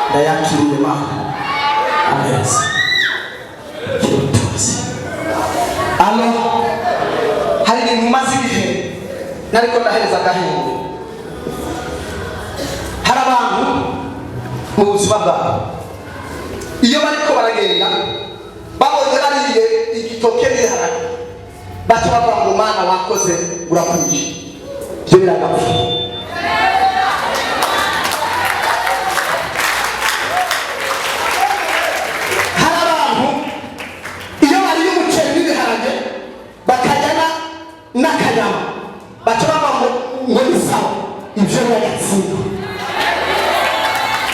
Ndayakiriye Mana ameza y'ubutunzi. Alo, hari ibintu maze ibihe nariko ndahereza agahenge. Hari abantu mu buzima bwabo, iyo bariko baragenda babonye bariye igitoke n'ibiharage, baca bavuga ngo: "Mana, wakoze, urakwije." Ibyo biragapfa. Hari abantu iyo bariye umuceri n'ibiharage bakarya n'akanyama, baca bavuga ngo ni sawa. Ibyo biragatsindwa.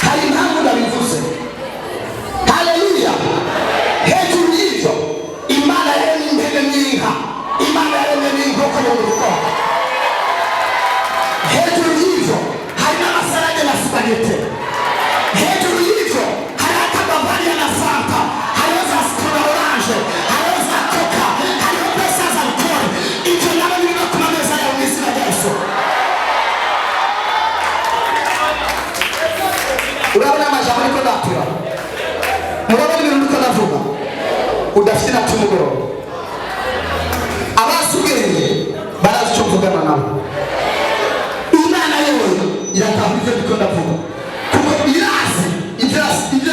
Hari impamvu ndabivuze. Haleluya! Hejuru y'ibyo, Imana yaremye impene n'inka, Imana yaremye n'inkoko yo mu rugo. Hejuru y'ibyo hari n'amasarade na spaghetti. Hejuru y'ibyo hari akabavariya na Fanta, hariho za Skol orange, hariho za Coca, hariho pesa za alcool. Ibyo nabo biri no ku mameza yawe mu izina rya Yesu. Urabona amajambo ariko ndatura, murabona ibintu ndiko ndavuga. Udafite na tumugoroba, abazi ubwenge barazi icyo mvugana nabo. Imana yewe iratahura ibyo ndiko ndavuga, kuko irazi ibyo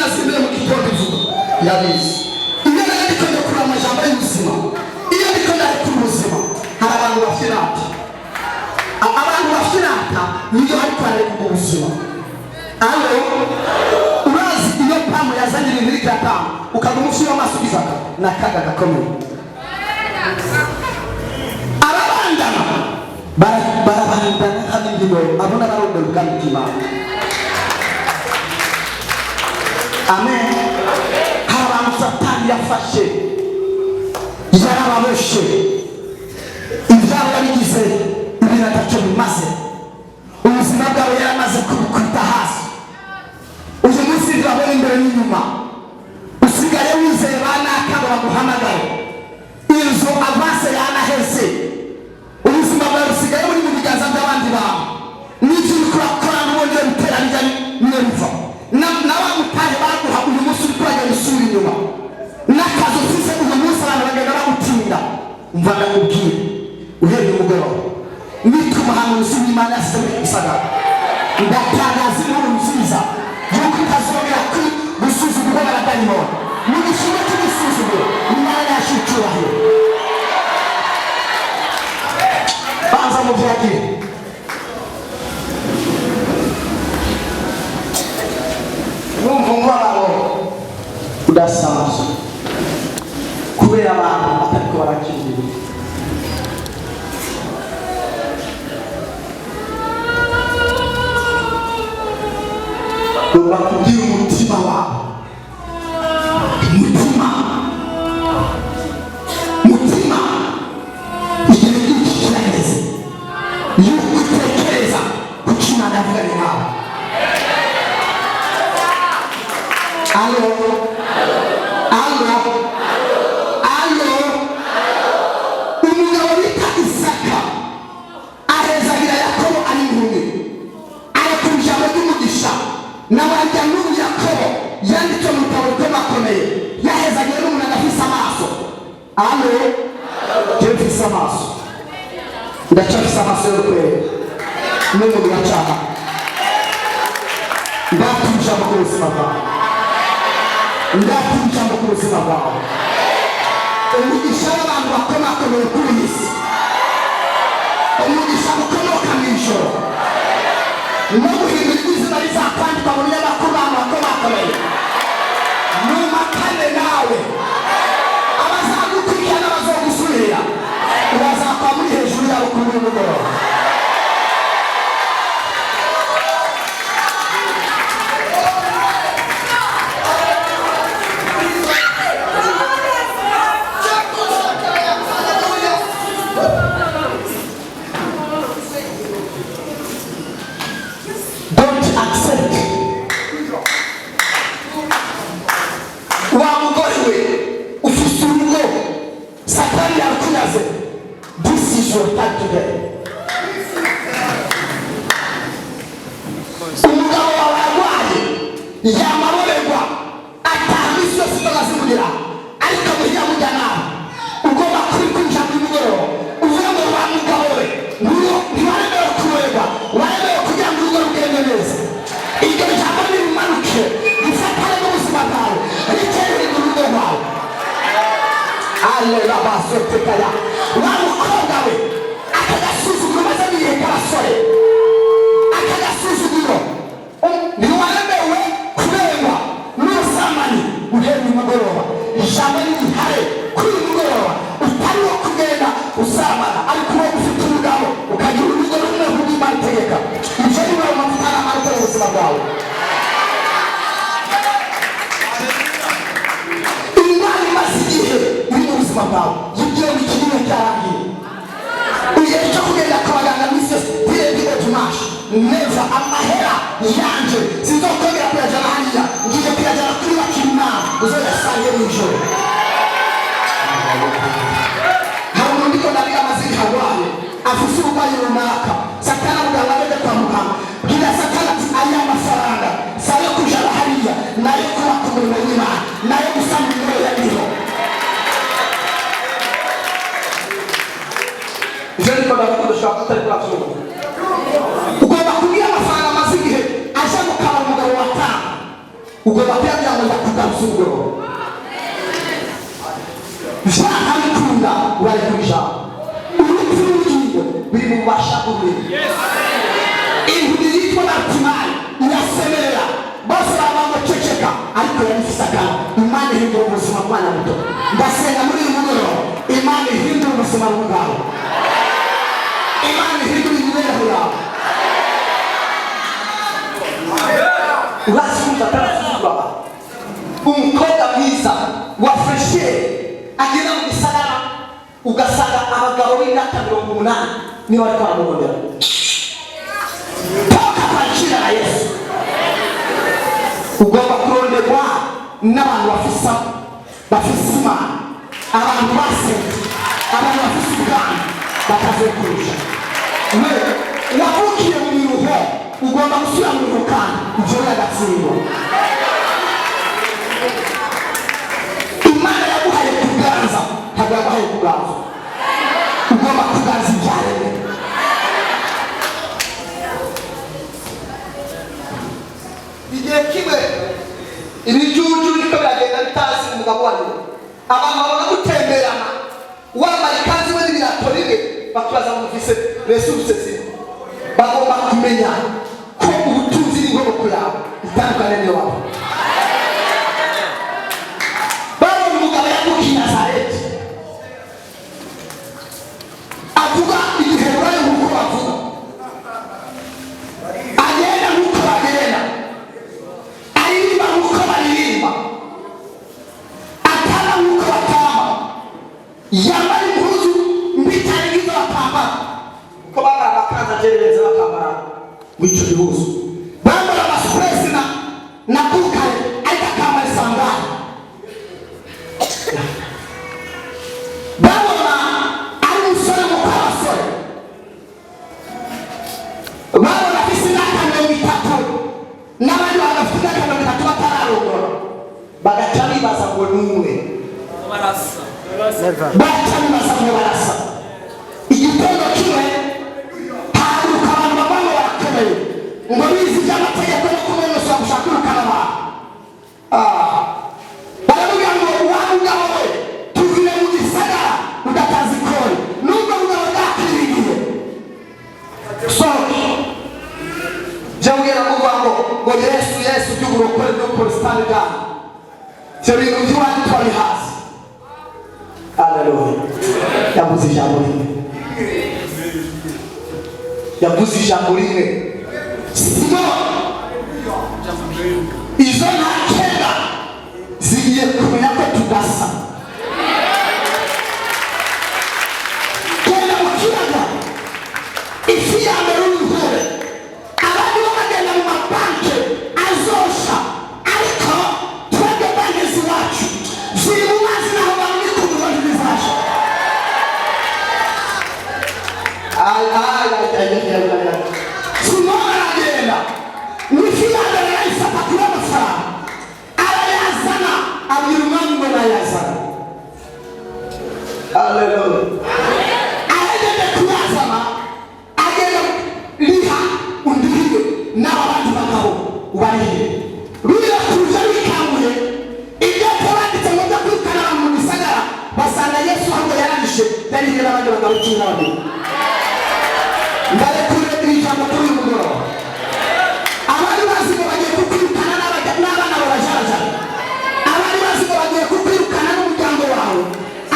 yasimbuye mu gitondo ivuga, irabizi. Iyo rero ndiko ndakura amajambo y'ubuzima, iyo ndiko ndarekura ubuzima, hari abantu bafirata. Abantu bafirata niyo ariko arareka ubwo buzima. Alo, urazi iyo pamu yazanye ibintu iriko iratanga, ukaguma ufite amaso ugizaga, ni akaga gakomeye. Arabandana, barabandana nk'abindimo abona barondera ubwami bw'Imana. Amen. Hari abantu Satani yafashe, yarababoshe, ibyabo yabigize ibintu atacyo bimaze. Ubuzima bwabo yaramaze kubukubita hasi. Uyu munsi turabona imbere n'inyuma, usigaye wizeye ba naka ngo baguhamagare. Inzu avance yanaheze. Ubuzima bwawe busigaye buri mu biganza by'abandi bantu, n'ibyo uriko urakora n'ubundi iyo bitera bijya niyo biva. Na wa mutahe baguha, uyu munsi uriko uragenda usubira inyuma. N'akazi ufise uyu munsi, abantu bagenda bagutinda. Umva ndakubwira, uhereye umugoroba nitwa umuhanuzi w'Imana yasize muri gisagara, ndatangaza inkuru nziza yuko utazongera gusuzugurwa n'abadayimoni. Mu gishinga cy'igisuzuguro, Imana yacu icyubahiro. Banza mubyagire. Numva umubabaro udasanzwe kubera abantu batariko barakingirwa. Ugomba kubwira umutima wawe, mutima, mutima, igihe ngiki kirageze yuko utekereza ku cyo Imana yavuganye nawe. Alo, alo, alo! Umugabo bita Isaka ahezagira Yakobo ari inkumi, arekura ijambo ry'umugisha. Nabarya n'ubu Yakobo yanditse mu bitabo bikomakomeye, yahezagiye n'umuntu adafise amaso. Alo, jewe mfise amaso, ndacyafise amaso yo kwereka n'umuntu yacaha. Ndatura ijambo ku buzima bwawe, ndatura ijambo ku buzima bwawe. Umugisha w'abantu bakomakomeye kuri iyi si, umugisha ukomoka mu ijoro no guhindura izina rizakwandikwa mu binyamakuru, abantu bakomakomeye numakane nawe, abazagukurikirana bazogusubira, bazakwa muri hejuru yabo kuri uyu mugoroba. Don't accept. Yamaborerwa ataha iminsi yose inzoga zimugira, ariko muhira mujya nawe ugomba kubikwisha buri mugoroba uvuga ngo: "Wa mugabo we, ntiwaremewe kuborerwa, waremewe kugira ngo urugo rugende neza." Iryo jambo nirimanuke rifatane n'ubuzima bwawe, ritere mu rugo rwawe. Alelabasotekaya. Wa mukobwa we, aka gasuzuguro maze bihe k'abasore, aka gasuzuguro, ntiwaremewe kurengwa n'ubusambanyi guhera uyu mugoroba. Ijambo nirihare kuri uyu mugoroba: utari wo kugenda usambana, ariko uwo ufite umugabo ukagira urugo rumwe nk'uko itegeka. Ibyo ni wowe mavuta n'amavuta mu buzima bwawe. Indwara imaze igihe iri mu buzima bwawe, yibwiye ngo ikirimo cyarangiye, igihe cyo kugenda kwa baganga minsi yose direbi otumashi neza, amahera yanje sinzokongera kuyajana hariya, ngiye kuyajana kuri bakimana, uzoyasange mw'ijoro. Hari umuntu ndiko ndabiga amaze igihe arwaye, afise uburwayi runaka. Satana muganga ageze kwa muganga, bwira Satana ati: "Aya mafaranga si ayo kujana hariya, nayo kubaka umurimo w'Imana, nayo gusana imirimo yariho." Ivyo ndiko ndavuga dushobora kutari kuravyumva. Ugomba kubwira amafaranga amaze igihe aje mu kabari umugabo watanga, ugomba kuyabwira ngo: "Ndakugaruza umugoroba." Vyanka bikunda urareka ijambo. Urupfu n'ubugingo biri mu bubasha bw'umurimo. Impumyi yitwa Bartimayo irasemerera, bose baba ngo: "Ceceka," ariko yari ifise akantu. Imana ihindura ubuzima bw'umwana muto. Ndasenga muri uyu mugoroba, Imana ihindura ubuzima bwawe, Imana ihindura imibereho yawe. Urazi kumva atarasuzugura abantu. Umukobwa mwiza wa freshere agenda mu gisagara, ugasanga abagabo b'imyaka 80 niba bariko baramubonera. Toka kwa jina la Yesu. Ugomba kuronderwa n'abantu bafise Imana, abantu basenze, abantu bafise ubwami batazokurusha. We wavukiye mu miruho, ugomba gusubira mu miruho kandi ivyo biragatsindwa. Imana yaguhaye kuganza, ntabwo yaguhaye kuganza. Ugomba kuganza ibyaremwe. Igihe kimwe ibijuju biriko biragenda bitazi umugabo wanyu, abantu babona gutemberana wambaye ikanzu imwe n'ibirato bimwe, bakibaza ngo ufise resuruse zimwe. Bagomba kumenya ko ubutunzi n'inkomoko yawe itandukanye n'iyo waba. Babonye umugabo yavukiye i Nazareti avuga igiheburayo nk'uko bavuga, agenda nk'uko bagenda, aririmba nk'uko baririmba, atamba nk'uko batamba, yambara impuzu mbi cyane nk'izo batambara. Ko bambara amakanzu agereretse, bakambara muri ico gihuzu. Bambara amasupuresi na bukare, ariko akambara isandari. Babona ari umusore nk'uko abasore babona afise imyaka 30, n'abandi bantu bafite imyaka 30 batararongora, Bagaca bibaza ngo numwe. Baca bibaza ngo barasa. Igitondo kimwe hahaguruka abantu bavuga ngo barakomeye, ngo bize iby'amategeko no kunonosora, gushaka kwirukana abantu. Baramubwira ngo: "Wa mugabo we, tuvire mu gisagara udatazi ikori." Nubwo mugabo bwakirigiye Sohoke jya kuvuga ngo Yesu, Yesu by'uburokore by'ubuporositani bwanyu, ibyo bintu by'iwanyu turabihazi. Haleluya! Yavuze ijambo rimwe, yavuze ijambo rimwe: Simoni, izo ntakenda zigiye kumenya ko tudasa. Genda mu kiyaga, ifi ya mbere uyihure. Abandi bo bagenda mu mabanki azosha, ariko twebwe banki z'iwacu ziri mu mazi, naho bamwe ku murongo ntibizasha. Ay, ay, ay, ay, ay, ay, ay. Simoni aragenda, ifi ya mbere arayifata kuri amafaranga. 12. Ndarekure iri jambo kuri uyu mugoroba. Abari bazi ngo bagiye kukwirukana n'abana babajarajara, abari bazi ngo bagiye kukwirukana n'umuryango wawe,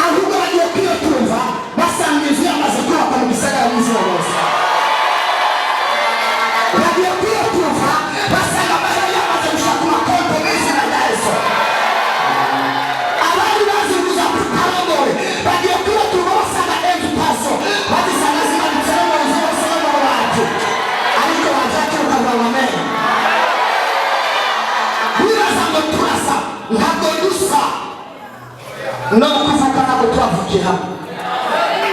ahubwo bagiye kwiyotumva basanga inzu yamaze kubakwa mu gisagara n'izina hose. Bagiye kwiyotumva basanga amahera yamaze gushaka makonti mu izina rya Yesu. Abari bazi kuza kutarongore bagiye kwiyotumva basanga invitation bazisanga zimanitse no mu nzu hose no mu mabati, ariko bazakiruka ngo bamenye bibaza ngo turasa. Ntabwo dusa no kuvuka, ntabwo twavukiye hamwe,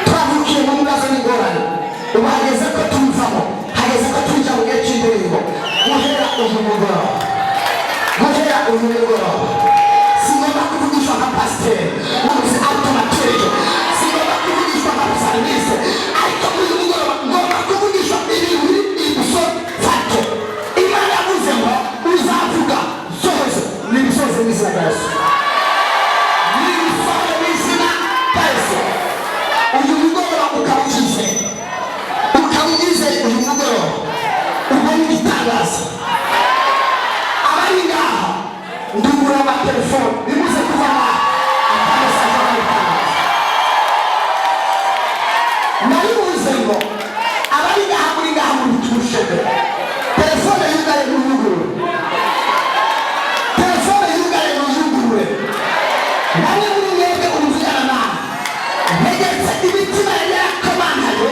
twavukiye mu bibazo n'ingorane. Ubu hageze ko tubivamo, hageze ko tujya mu gihe cy'indirimbo. Guhera uyu mugoroba, guhera uyu mugoroba, singomba kuvugishwa nka pasiteri nabuze automatique, singomba kuvugishwa nka psalmiste, ariko muri uyu mugoroba ngomba kuvugishwa ibintu biri ipso facto. Imana yavuze ngo uzavuga sohoze, nibisoze mu izina rya Yesu, nibisoze mu izina rya Yesu. Uyu mugoroba ukaba ugize, ukaba ugize uyu mugoroba ubona igitangaza. Abari ngaha, ndugura amatelefone, bimuze kuva ngaha atamesaje n'igitangaza. Naribuze ngo abari ngaha, muri ngaha muri turushebe, telefone yugaye muyugurure, telefone yugaye muyugurure. Bamwe muri mwebwe uruvugana nawe, ntegetse imitima yari yarakomantaye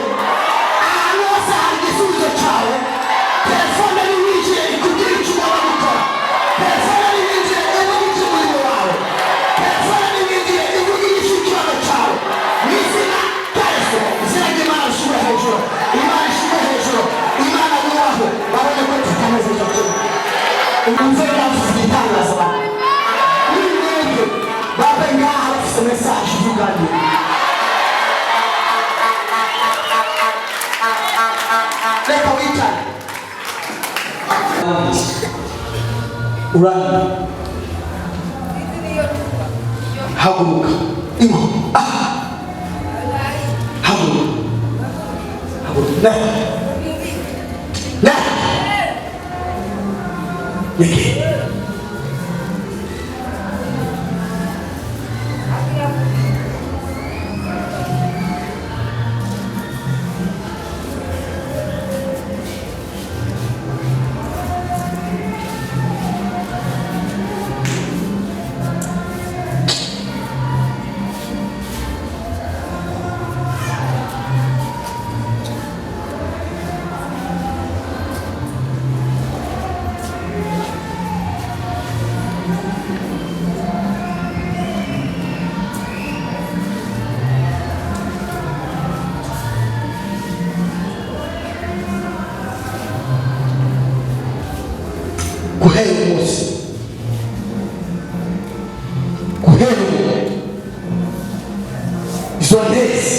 ahantu hose hari igisubizo cyawe. Telefone niwinjiye ikubwira icyo ugomba gukora, telefone niwinjiye ivuga iby'umurimo wawe, telefone niwinjiye ivuga icy'ikibazo cyawe mu izina rya Yesu. Izina ry'Imana rishyirwe hejuru, Imana ishyirwe hejuru, Imana yubahwe, babone ko tutameze icyo kintu. Umve, yavuze igitangaza. Muri mwebwe babe ngaha bafise message ivuga ngo reka wicare. Urani, haguruka ingo, ah, haguruka, haguruka, ne ne yeke. Guhera umunsi, guhera ubu, izo ntezi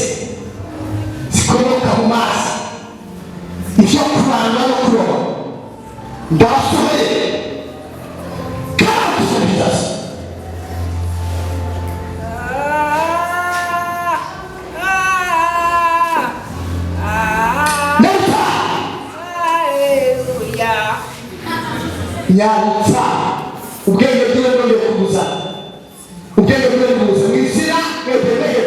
zikomoka mu mazi, ibyo kuranga no kuroba, ndabasohoye kandi bizaza. Neta nyarutsa ubwenge bwiwe, bwongeye kubuza ubwenge bwiwe, buza mu izina mwebwemeye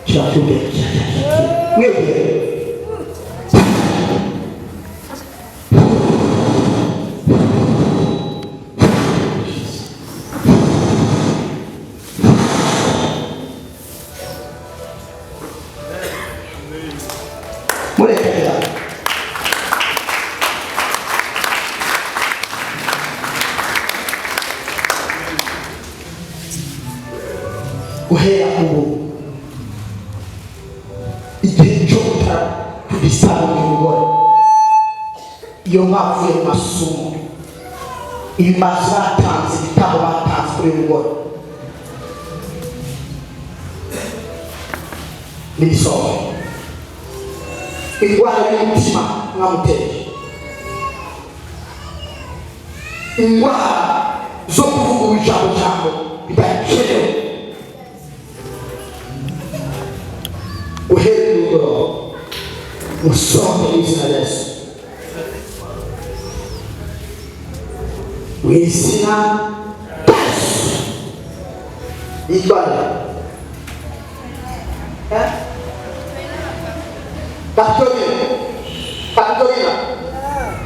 cyafite mwebwe. Murekera. Guhera ubu, igihe cyo kubisaba umugore iyo mwavuye mu masumo, ibimazi batanze, ibitabo batanze kuri uyu mugore n'ibisomo, indwara y'umutima mwamuteye, indwara zo kuvuga ubujambo jambo bidakenewe. Musohoke mu izina rya Yesu, mu izina rya Yesu. Yitwara eh? Kapitolina, Kapitolina,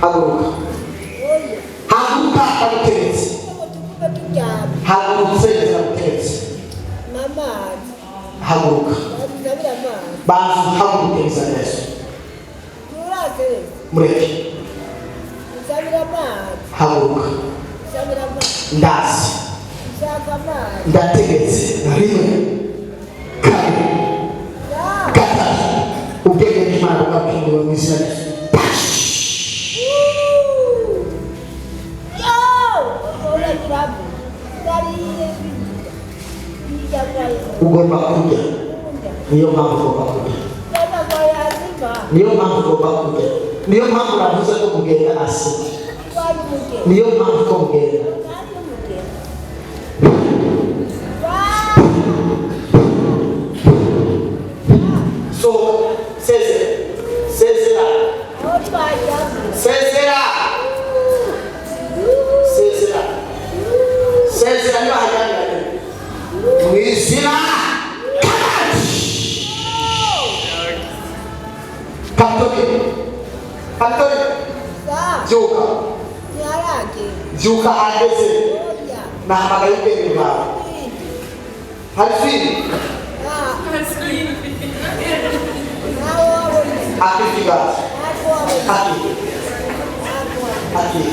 haguruka, haguruka, baguteretse, haguruka, usengeza baguteretse, haguruka, banza haguruke mu izina rya Yesu. Mureke, haguruka, ndazi, ndategetse, rimwe, kabiri, gatatu, ubwenge bw'Imana bwakinguwe mu izina rya Yesu. Ugomba kurya, niyo mpamvu ugomba kurya, niyo mpamvu ugomba kurya, niyo mpamvu navuze ko kugenda asima, niyo mpamvu ko kugenda. So sezera, sezera, sezera, sezera, sezera, niba hajyanye mu izina. Kapitolina, Kapitolina, byuka, byuka, hageze, nahamagaye ubwenge bwawe. Hari fili akikibazo aki aki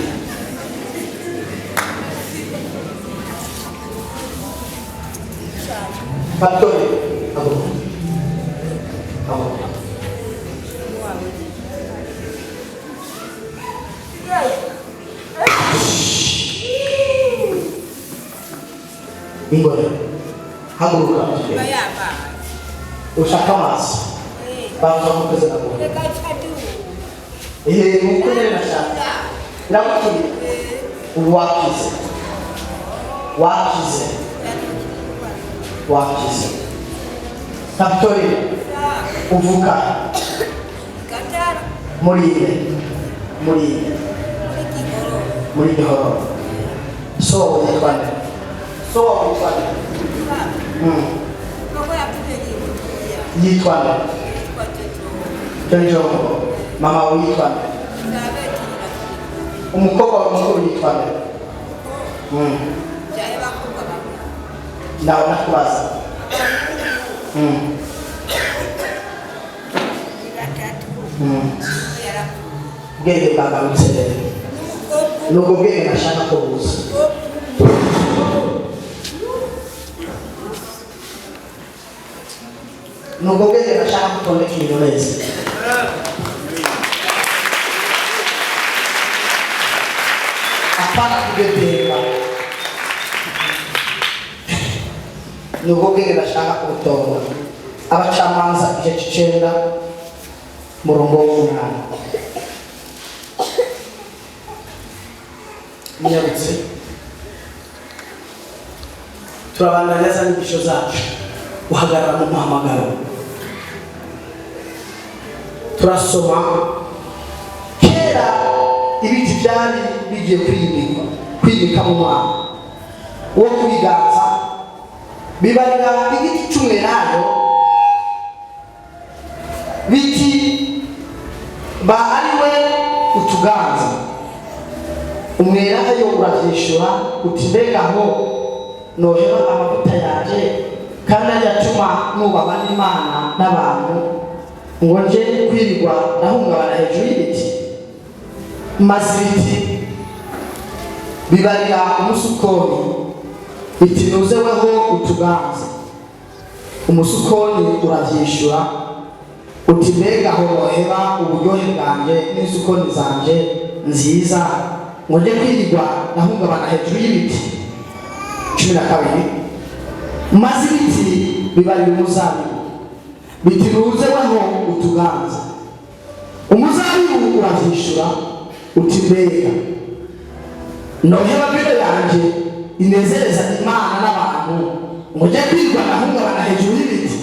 Kapitolina, haguruka, haguruka. Ingore, haguruka, ushaka amazi, banza mukoze na bwo. Ehe, nuko nyine nashaka ndagutumye. Ubu wakize, wakize, wakize. Kapitolina, uvuka muri ine, muri ine, muri Gihororo. So witwa nde? So witwa nde? Yitwa nde? Jojo. Mama witwa nde? Umukobwa wawe mukuru yitwa nde? Ndawe nakubaza. Ubwenge bwagarutse rero, nubwo bwenge nashaka ko buza. Nubwo bwenge nashaka ko utondeka ibintu neza. Apana kugedera. Nubwo bwenge nashaka ko utonda. Abacamanza igice c'icenda, murongo w'umunani. Munyarutse, turabandanya neza n'inyigisho zacu. Guhagarara mu muhamagaro, turasoma. Kera ibiti byari bigiye kwimikwa, kwimika mu mwaka wo kubiganza, bibarira igiti c'umwelayo biti ba ari we utuganza. Umwelayo uravyishura uti: mbega aho noheba amavuta yanje kandi ariyo atuma nubahwa n'Imana n'abantu, ngo nje kwirirwa ndahungabana hejuru y'ibiti? Maze ibiti bibarira umusukoni biti: nuze weho utuganza. Umusukoni uravyishura uti: mbega aho noheba uburyohe bwanje n'isukoni zanje nziza, ngo nje kwirirwa ndahungabana hejuru y'ibiti? 12. Maze ibiti bibarira umuzabibu biti: nuze weho utuganza. Umuzabibu uravyishura uti: mbega noheba vino yanje inezereza Imana n'abantu, ngo nje kwirirwa ndahungabana hejuru y'ibiti?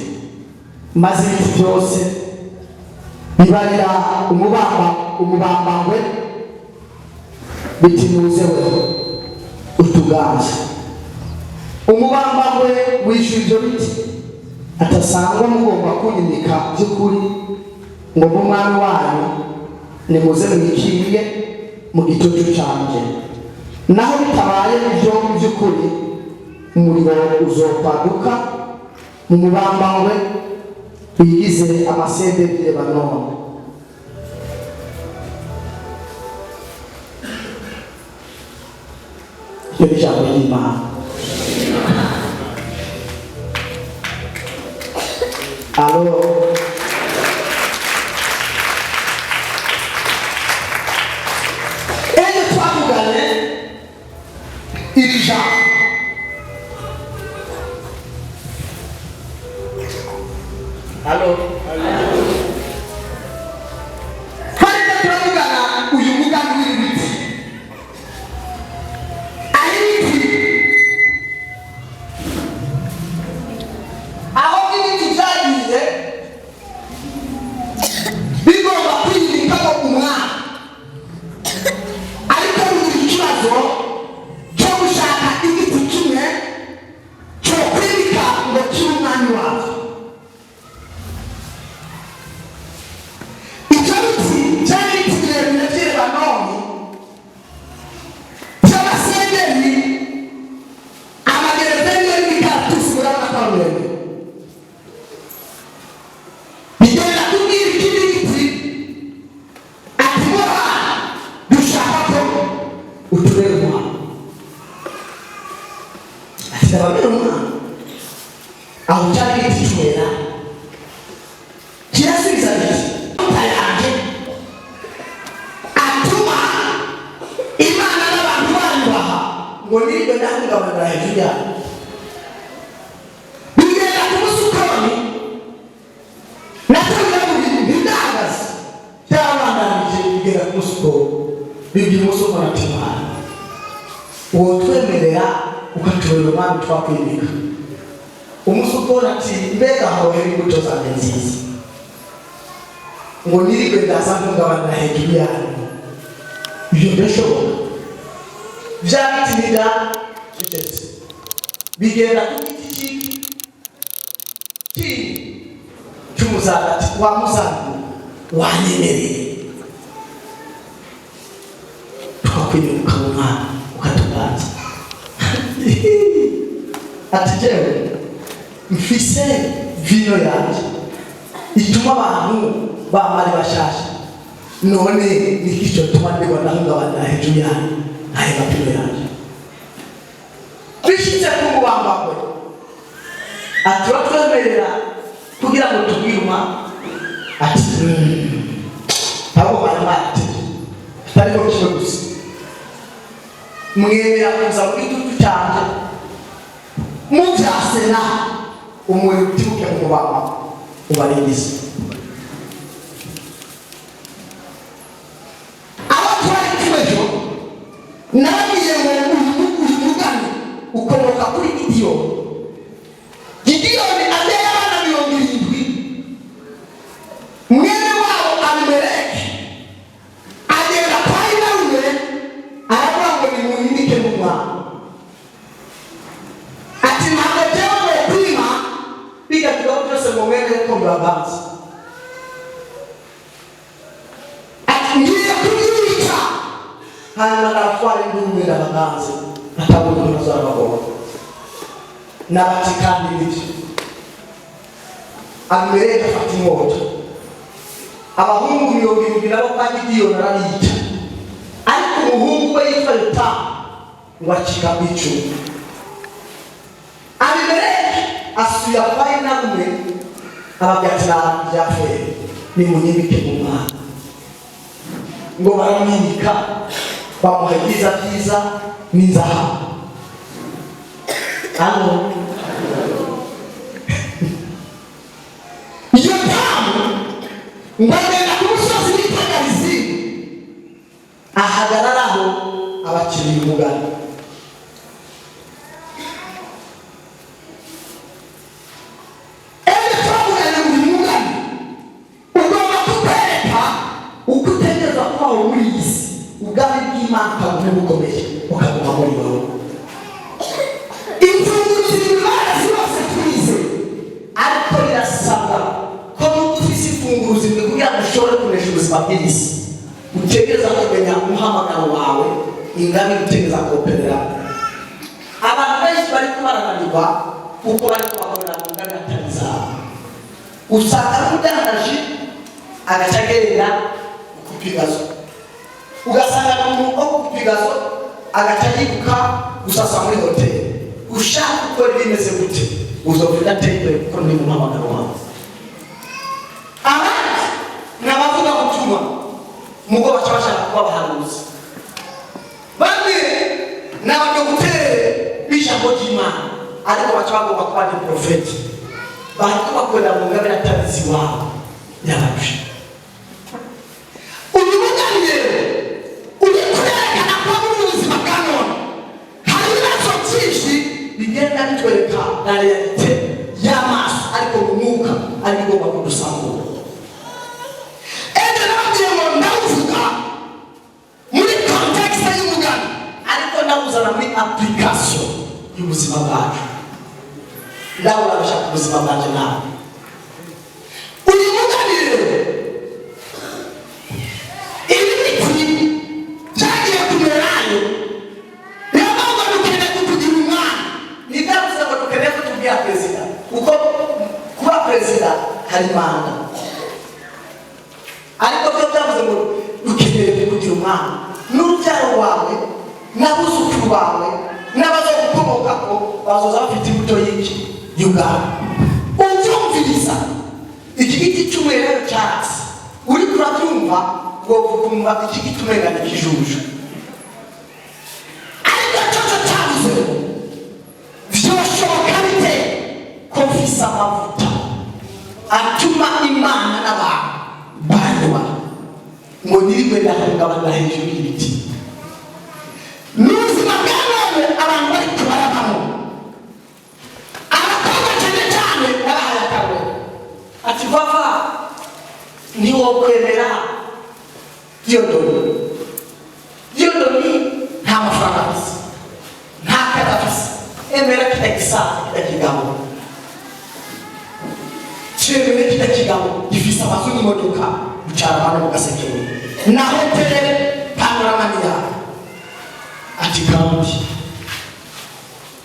Maze ibiti byose Bibarira umubambangwe biti: "Nuze weho utuganze." Umubambangwe wishyura ibyo biti atasangwa: "Mugomba kunyimika by'ukuri ngo mbe umwami wanyu, nimuze mwikinge mu gitutu canje. Naho bitabaye ibyo, by'ukuri umuriro uzokwaduka mu mubambangwe wigize amasederi y'i Lebanoni." Iryo ni ijambo ry'Imana. Alo, ejo twavuganye iri jambo. Alo, twariko turavugana uyu mugani w'ibiti, aho ibiti, aho ibiti byagiye bigomba kwiyibikamo umwami, ariko bigira ikibazo cyo gushaka igiti kimwe cyo kwibika ngo kibe umwami wabyo. Ibyo biti byari ibiti birebire by'i Lebanoni by'amasederi, amagereveriyo n'imikaratusi. Murabona ko ari birebire. Bigenda kubwira ikindi giti ati: "Boha, dushaka ko utubera umwana." Ati: "Ndababera umwana?" Aho cyari igiti cyera kirasubiza kiti: "Yanjye atuma Imana n'abantu banyubaha ngo nirinde ndahungabanira hejuru yabo." Bigenda ku musukoni natangira mu bintu ntindahagaze, byabandanije bigera ku musukoni, bibwira umusukoni ati: "Mwana, uwo twemerera ukatubera umwami twakwimika." Umusukoni ati: "Mbega hohera imbuto zanjye nziza ngo nirigwe ndaza mpungabana hejuru yanyu, ibyo ndashoboka?" Bya biti nida cecetse, bigenda ku giti kindi cy'umuzagati: "Wa muzabibu, wanyemereye tukakwimuka mu mwana ukatuganza?" Ati: "Jewe mfise vino yanjye ituma abantu bamara bashasha, none niki cyotuma ndibona ndahungabana hejuru yanyu aya mapino yanjye?" Bishitse ku mubambagwe ati: "Uratwemerera kugira ngo tubwire umwami?" Ati: "Ntabwo bari barateye, ariko kimwe gusa, mwemera kuza mu gitutu cyanjye, mubyasena umuriro utibuke mu mubamba ubaringize." Aho twari kumwe ejo, nababwiye ngo uyu mugani ukomoka kuri Gidiyoni. Gidiyoni ateye abana 70, mwene wabo Abimeleki agenda kwa inarume aravuga ngo nimuhindike mu mwana. Ati: "Ntabwo jyewe kwima bijya kibaho byose ngo mwemere ko murabanza." Ati: "Ngiye kubyica, hanyuma naratwara induru ndabaganze atabona ukuntu azabagora." Nabati kandi nibyo, Abimeleki afata inkota, abahungu 70 nabo kwa Gidiyoni arabica, ariko umuhungu we yitwa Yotamu ngo acika ku icumu. Abimeleki asubira kwa inarume ababwira ati: "Byapfuye, nimunyimike mu mwana." Ngo baramwimika, bamuha ibyiza byiza n'inzahabu. Hano Yotamu ngo agenda ku musozi witwa Garizimu, ahagararaho abakiriye umugani. Ejo twavuganye ngo uyu mugani ugomba kukwereka bw'Imana bukaguma bukomeye, bukaguma muri wowe. Imfunguzo zibara zose twize, ariko birasabwa ko nubwo ufise imfunguzo imwe, kugira ngo ushobore kunesha ubuzima bw'isi, utegereza kumenya umuhamagaro wawe, ingabire utegereza koperera. Abantu benshi bariko barananirwa kuko bariko bakorera mu ngabire atari zabo. Usanga ari umudandaji, agaca agenda kupigazo, ugasanga ni umuntu wo kupigazo, agaca yibuka gusasa muri hoteli. Ushaka gukora ibimeze gute, uzova udateye imbere kuko ni mu muhamagaro wawe. Abandi ni abavuga butumwa, mugo baca bashaka kuba abahanuzi. Bamwe ni abadogiteri b'ijambo ry'Imana, ariko baca bagomba kuba ni porofeti. Bariko bakorera mu ngabire atabizi iwabo, yabarusha. Uyu mugani rero uri kurerekana ko muri ubu buzima bwa none hari ibibazo byinshi bigenda bitwereka la réalité y'amaso, ariko mu mwuka ari bigomba kudusambura. Ejo nababwiye ngo ndawuvuga muri contexte y'umugani, ariko ndawuzana muri application y'ubuzima bwacu, ndawurabisha ku buzima bwanje nawe. Uyu mugani rero, ibi biti byagiye kumerayo, niyo mpamvu dukeneye kutugira umwana. Ntibyavuze ngo dukeneye ko tubwira perezida, kuko kuba perezida hari manda, ariko byo byavuze ngo dukeneye kugira umwana n'urubyaro rwawe n'abuzukuru bawe n'abazogukomokako bazoza bafite imbuto y'iki? Y'ubwami. Ubyumviriza, iki giti cy'umwerero cyatsi, uriko urabyumva, wokumva iki giti umenga ni ikijuju, ariko cyoco cyavuze: vyoshoboka bite ko mfise amavuta atuma Imana n'abantu banywa, ngo nirirwe ndahungabana hejuru y'ibiti? N'ubuzima bwa none abantu bari kubarabamo, abakobwa cyane cyane, yabahaye akarorero ati: "Vava, ntiwokwemera Dieudonné. Dieudonné nta mafaranga afise, nta kazi afise. Emera kila gisaza, kila kigabo, cemere kila kigabo gifise amazu n'imodoka bicara abantu mu Gasekebuye na hoteli Panorama yawe." Ati: "Kandi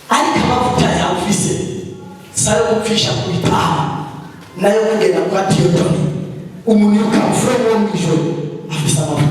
ariko amavuta yawe ufise sayo gupfisha ku bitanu, nayo kugenda kwa Dieudonné, umuntu yukamfure wo mw'ijoro afise amavuta."